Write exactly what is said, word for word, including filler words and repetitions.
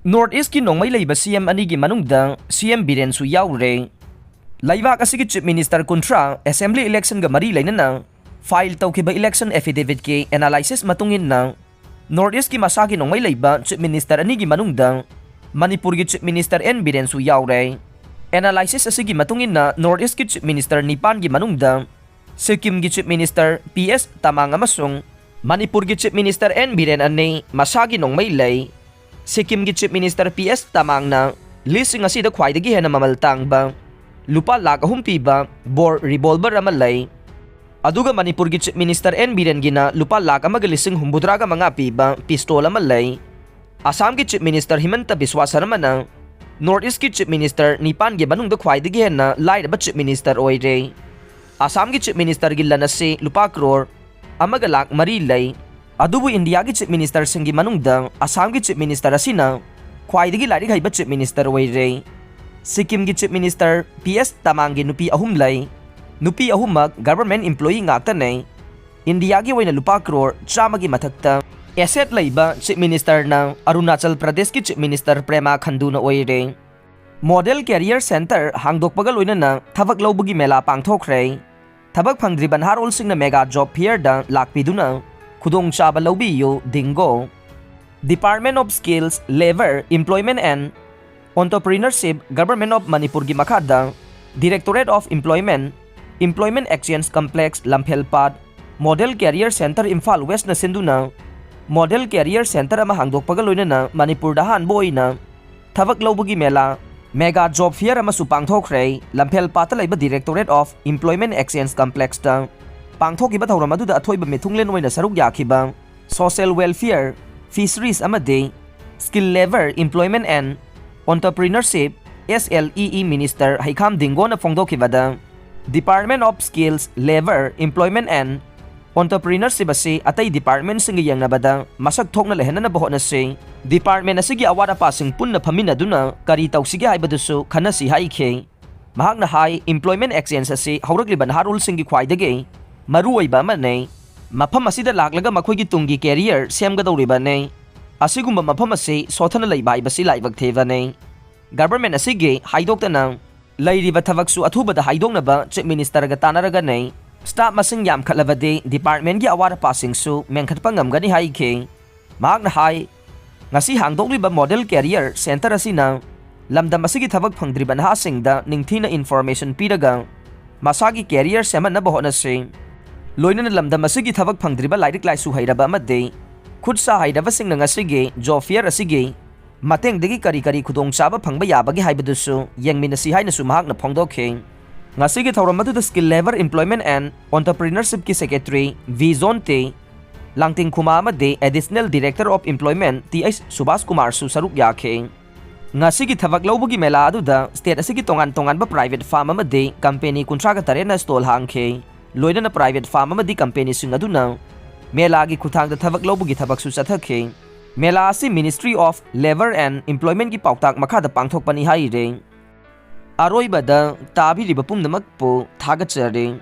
North East ꯀꯤ ꯅꯣꯡꯃꯩ ꯂꯩꯕ C M ꯑꯅꯤꯒꯤ ꯃꯅꯨꯡꯗ C M ꯕꯤꯔꯦꯟꯁꯨ ꯌꯥꯎꯔꯦ꯫ ꯂꯩꯕꯥꯛ ꯑꯁꯤꯒꯤ Chief Minister ꯀꯨꯟꯊ꯭ꯔꯥ Assembly election ꯒ ꯃꯔꯤ ꯂꯩꯅꯅ file ꯇꯧꯈꯤꯕ election affidavit ꯀꯤ analysis ꯃꯇꯨꯡ ꯏꯟꯅ, North East ꯀꯤ ꯃꯁꯥꯒꯤ ꯅꯣꯡꯃꯩ ꯂꯩꯕ Chief Minister ꯑꯅꯤꯒꯤ ꯃꯅꯨꯡꯗ ꯃꯅꯤꯄꯨꯔꯒꯤ Chief Minister N ꯕꯤꯔꯦꯟꯁꯨ ꯌꯥꯎꯔꯦ꯫ Analysis ꯑꯁꯤꯒꯤ ꯃꯇꯨꯡ ꯏꯟꯅ, North East ꯀꯤ Chief Minister ꯅꯤꯄꯥꯟꯒꯤ ꯃꯅꯨꯡꯗ ꯁꯤꯛꯀꯤꯝꯒꯤ Chief Minister P S Tamang ꯑꯃꯁꯨꯡ ꯃꯅꯤꯄꯨꯔꯒꯤ Chief Minister N ꯕꯤꯔꯦꯟ ꯑꯅꯤ ꯃꯁꯥꯒꯤ ꯅꯣꯡꯃꯩ ꯂꯩ꯫ ꯁꯤꯛꯀꯤꯝꯒꯤ Chief Minister P S ꯇꯃꯥꯡꯅ ꯂꯤꯁꯤꯡ ꯑꯁꯤꯗ ꯈ꯭ꯋꯥꯏꯗꯒꯤ ꯍꯦꯟꯅ ꯃꯃꯜ ꯇꯥꯡꯕ ꯂꯨꯄꯥ ꯂꯥꯈ ꯑꯍꯨꯝ ꯄꯤꯕ bore revolver ꯑꯃ ꯂꯩ꯫ ꯑꯗꯨꯒ ꯃꯅꯤꯄꯨꯔꯒꯤ Chief Minister N ꯕꯤꯔꯦꯟꯒꯤꯅ ꯂꯨꯄꯥ ꯂꯥꯈ ꯑꯃꯒ ꯂꯤꯁꯤꯡ ꯍꯨꯝꯐꯨꯇꯔꯥꯒ ꯃꯉꯥ ꯄꯤꯕ pistol ꯑꯃ ꯂꯩ꯫ ꯑꯁꯥꯝꯒꯤ Chief Minister ꯍꯤꯃꯟꯇ ꯕꯤꯁ꯭ꯋꯥ ꯁꯔꯃꯅ North East ꯀꯤ Chief Minister ꯅꯤꯄꯥꯟꯒꯤ ꯃꯅꯨꯡꯗ ꯈ꯭ꯋꯥꯏꯗꯒꯤ ꯍꯦꯟꯅ ꯂꯥꯏꯔꯕ Chief Minister ꯑꯣꯏꯔꯦ꯫ ꯑꯁꯥꯝꯒꯤ Chief Minister ꯒꯤ ꯂꯟ ꯑꯁꯤ ꯂꯨꯄꯥ ꯀ꯭ꯔꯣꯔ ꯑꯃꯒ ꯂꯥꯈ ꯃꯔꯤ ꯂꯩ꯫ ꯑꯗꯨꯕꯨ ꯏꯟꯗꯤꯌꯥꯒꯤ Chief Minister ꯁꯤꯡꯒꯤ ꯃꯅꯨꯡꯗ ꯑꯁꯥꯝꯒꯤ Chief Minister ꯑꯁꯤꯅ ꯈ꯭ꯋꯥꯏꯗꯒꯤ ꯂꯥꯏꯔꯤꯛ ꯍꯩꯕ Chief Minister ꯑꯣꯏꯔꯦ꯫ ꯁꯤꯛꯀꯤꯝꯒꯤ Chief Minister P S ꯇꯃꯥꯡꯒꯤ ꯅꯨꯄꯤ ꯑꯍꯨꯝ ꯂꯩ꯫ ꯅꯨꯄꯤ ꯑꯍꯨꯝꯃꯛ government employee ꯉꯥꯛꯇꯅꯦ꯫ ꯏꯟꯗꯤꯌꯥꯒꯤ ꯑꯣꯏꯅ ꯂꯨꯄꯥ ꯀ꯭ꯔꯣꯔ ꯆꯥꯝꯃꯒꯤ ꯃꯊꯛꯇ asset ꯂꯩꯕ Chief Minister ꯅ ꯑꯔꯨꯅꯥꯆꯜ ꯄ꯭ꯔꯗꯦꯁꯀꯤ Chief Minister ꯄ꯭ꯔꯦꯃꯥ ꯈꯟꯗꯨꯅ ꯑꯣꯏꯔꯦ꯫ Model Career Center ꯍꯥꯡꯗꯣꯛꯄꯒ ꯂꯣꯏꯅꯅ ꯊꯕꯛ ꯂꯧꯕꯒꯤ ꯃꯦꯂꯥ ꯄꯥꯡꯊꯣꯛꯈ꯭ꯔꯦ꯫ ꯊꯕꯛ ꯐꯪꯗ꯭ꯔꯤꯕ ꯅꯍꯥꯔꯣꯜꯁꯤꯡꯅ mega job fair ꯗ ꯂꯥꯛꯄꯤꯗꯨꯅ ꯈꯨꯗꯣꯡꯆꯥꯕ ꯂꯧꯕꯤꯌꯨ꯫ ꯗꯤꯡꯒꯣ꯫ Department of Skills, Labour, Employment and Entrepreneurship, Government of ꯃꯅꯤꯄꯨꯔꯒꯤ ꯃꯈꯥꯗ Directorate of Employment, Employment Exchange Complex, ꯂꯝꯐꯦꯜꯄꯥꯠ, Model Career Center Imphal ꯋꯦꯁꯅ ꯁꯤꯟꯗꯨꯅ Model Career Center ꯑꯃ ꯍꯥꯡꯗꯣꯛꯄꯒ ꯂꯣꯏꯅꯅ ꯃꯅꯤꯄꯨꯔꯗ ꯑꯍꯥꯟꯕ ꯑꯣꯏꯅ ꯊꯕꯛ ꯂꯧꯕꯒꯤ ꯃꯦꯂꯥ, mega job fair ꯑꯃꯁꯨ ꯄꯥꯡꯊꯣꯛꯈ꯭ꯔꯦ꯫ ꯂꯝꯐꯦꯜꯄꯥꯠꯇ ꯂꯩꯕ Directorate of Employment Exchange Complex ꯇ ꯄꯥꯡꯊꯣꯛꯈꯤꯕ ꯊꯧꯔꯝ ꯑꯗꯨꯗ ꯑꯊꯣꯏꯕ ꯃꯤꯊꯨꯡꯂꯦꯟ ꯑꯣꯏꯅ ꯁꯔꯨꯛ ꯌꯥꯈꯤꯕ Social Welfare, Fisheries ꯑꯃꯗꯤ Skill Labour, Employment and Entrepreneurship, S L E E Minister ꯍꯩꯈꯥꯝ ꯗꯤꯡꯒꯣꯅ ꯐꯣꯡꯗꯣꯛꯈꯤꯕꯗ, Department of Skills, Labour, Employment and Entrepreneurship ꯑꯁꯤ ꯑꯇꯩ department ꯁꯤꯡꯒ ꯌꯦꯡꯅꯕꯗ ꯃꯁꯛ ꯊꯣꯛꯅ ꯂꯩꯍꯟꯅꯅꯕ ꯍꯣꯠꯅꯁꯤ꯫ Department ꯑꯁꯤꯒꯤ ꯑꯋꯥꯠ ꯑꯄꯥꯁꯤꯡ ꯄꯨꯟꯅ ꯐꯝꯃꯤꯟꯅꯗꯨꯅ ꯀꯔꯤ ꯇꯧꯁꯤꯒꯦ ꯍꯥꯏꯕꯗꯨꯁꯨ ꯈꯟꯅꯁꯤ ꯍꯥꯏꯈꯤ꯫ ꯃꯍꯥꯛꯅ ꯍꯥꯏ, employment exchange ꯑꯁꯤ ꯍꯧꯔꯛꯂꯤꯕ ꯅꯍꯥꯔꯣꯜꯁꯤꯡꯒꯤ ꯈ꯭ꯋꯥꯏꯗꯒꯤ ꯃꯔꯨꯑꯣꯏꯕ ꯑꯃꯅꯤ꯫ ꯃꯐꯝ ꯑꯁꯤꯗ ꯂꯥꯛꯂꯒ ꯃꯈꯣꯏꯒꯤ ꯇꯨꯡꯒꯤ career ꯁꯦꯝꯒꯗꯧꯔꯤꯕꯅꯤ꯫ ꯑꯁꯤꯒꯨꯝꯕ ꯃꯐꯝ ꯑꯁꯤ ꯁꯣꯠꯊꯅ ꯂꯩꯕ ꯍꯥꯏꯕꯁꯤ ꯂꯥꯏꯕꯛ ꯊꯤꯕꯅꯤ꯫ Government ꯑꯁꯤꯒꯤ ꯍꯥꯏꯗꯣꯛꯇꯅ ꯂꯩꯔꯤꯕ ꯊꯕꯛꯁꯨ ꯑꯊꯨꯕꯗ ꯍꯥꯏꯗꯣꯛꯅꯕ Chief Ministerꯒ ꯇꯥꯟꯅꯔꯒꯅꯤ꯫ Staff ꯃꯁꯤꯡ ꯌꯥꯝꯈꯠꯂꯕꯗꯤ departmentꯀꯤ ꯑꯋꯥꯠ ꯑꯄꯥꯁꯤꯡꯁꯨ ꯃꯦꯟꯈꯠꯄ ꯉꯝꯒꯅꯤ ꯍꯥꯏꯈꯤ꯫ ꯃꯍꯥꯛꯅ ꯍꯥꯏ, ꯉꯁꯤ ꯍꯥꯡꯗꯣꯛꯂꯤꯕ Model Career Centre ꯑꯁꯤꯅ ꯂꯝꯗꯝ ꯑꯁꯤꯒꯤ ꯊꯕꯛ ꯐꯪꯗ꯭ꯔꯤꯕ ꯅꯍꯥꯁꯤꯡꯗ ꯅꯤꯡꯊꯤꯅ information ꯄꯤꯔꯒ ꯃꯁꯥꯒꯤ career ꯁꯦꯝꯍꯟꯅꯕ ꯍꯣꯠꯅꯁꯤ꯫ ꯂꯣꯏꯅꯅ ꯂꯝꯗꯝ ꯑꯁꯤꯒꯤ ꯊꯕꯛ ꯐꯪꯗ꯭ꯔꯤꯕ ꯂꯥꯏꯔꯤꯛ ꯂꯥꯏꯁꯨ ꯍꯩꯔꯕ ꯑꯃꯗꯤ ꯈꯨꯠ ꯁꯥ ꯍꯩꯔꯕꯁꯤꯡꯅ ꯉꯁꯤꯒꯤ job fair ꯑꯁꯤꯒꯤ ꯃꯇꯦꯡꯗꯒꯤ ꯀꯔꯤ ꯀꯔꯤ ꯈꯨꯗꯣꯡꯆꯥꯕ ꯐꯪꯕ ꯌꯥꯕꯒꯦ ꯍꯥꯏꯕꯗꯨꯁꯨ ꯌꯦꯡꯃꯤꯟꯅꯁꯤ ꯍꯥꯏꯅꯁꯨ ꯃꯍꯥꯛꯅ ꯐꯣꯡꯗꯣꯛꯈꯤ꯫ ꯉꯁꯤꯒꯤ ꯊꯧꯔꯝ ꯑꯗꯨꯗ Skill Labour Employment and Entrepreneurshipꯀꯤ Secretary V John T, ꯂꯥꯡꯇꯤꯡ ꯈꯨꯃꯥ ꯑꯃꯗꯤ Additional Director of Employment Th Subhas ꯀꯨꯃꯥꯔꯁꯨ ꯁꯔꯨꯛ ꯌꯥꯈꯤ꯫ ꯉꯁꯤꯒꯤ ꯊꯕꯛ ꯂꯧꯕꯒꯤ ꯃꯦꯂꯥ ꯑꯗꯨꯗ state ꯑꯁꯤꯒꯤ ꯇꯣꯉꯥꯟ ꯇꯣꯉꯥꯟꯕ private firm ꯑꯃꯗꯤ company ꯀꯨꯟꯊ꯭ꯔꯥꯒ ꯇꯔꯦꯠꯅ stall ꯍꯥꯡꯈꯤ꯫ ꯂꯣꯏꯅꯅ private firm ꯑꯃꯗꯤ companyꯁꯤꯡ ꯑꯗꯨꯅ ꯃꯦꯂꯥꯒꯤ ꯈꯨꯠꯊꯥꯡꯗ ꯊꯕꯛ ꯂꯧꯕꯒꯤ ꯊꯕꯛꯁꯨ ꯆꯠꯊꯈꯤ꯫ ꯃꯦꯂꯥ ꯑꯁꯤ Ministry of Labour and Employmentꯀꯤ ꯄꯥꯎꯇꯥꯛ ꯃꯈꯥꯗ ꯄꯥꯡꯊꯣꯛꯄꯅꯤ ꯍꯥꯏꯔꯤ꯫ ꯑꯔꯣꯏꯕꯗ ꯇꯥꯕꯤꯔꯤꯕ ꯄꯨꯝꯅꯃꯛꯄꯨ ꯊꯥꯒꯠꯆꯔꯤ꯫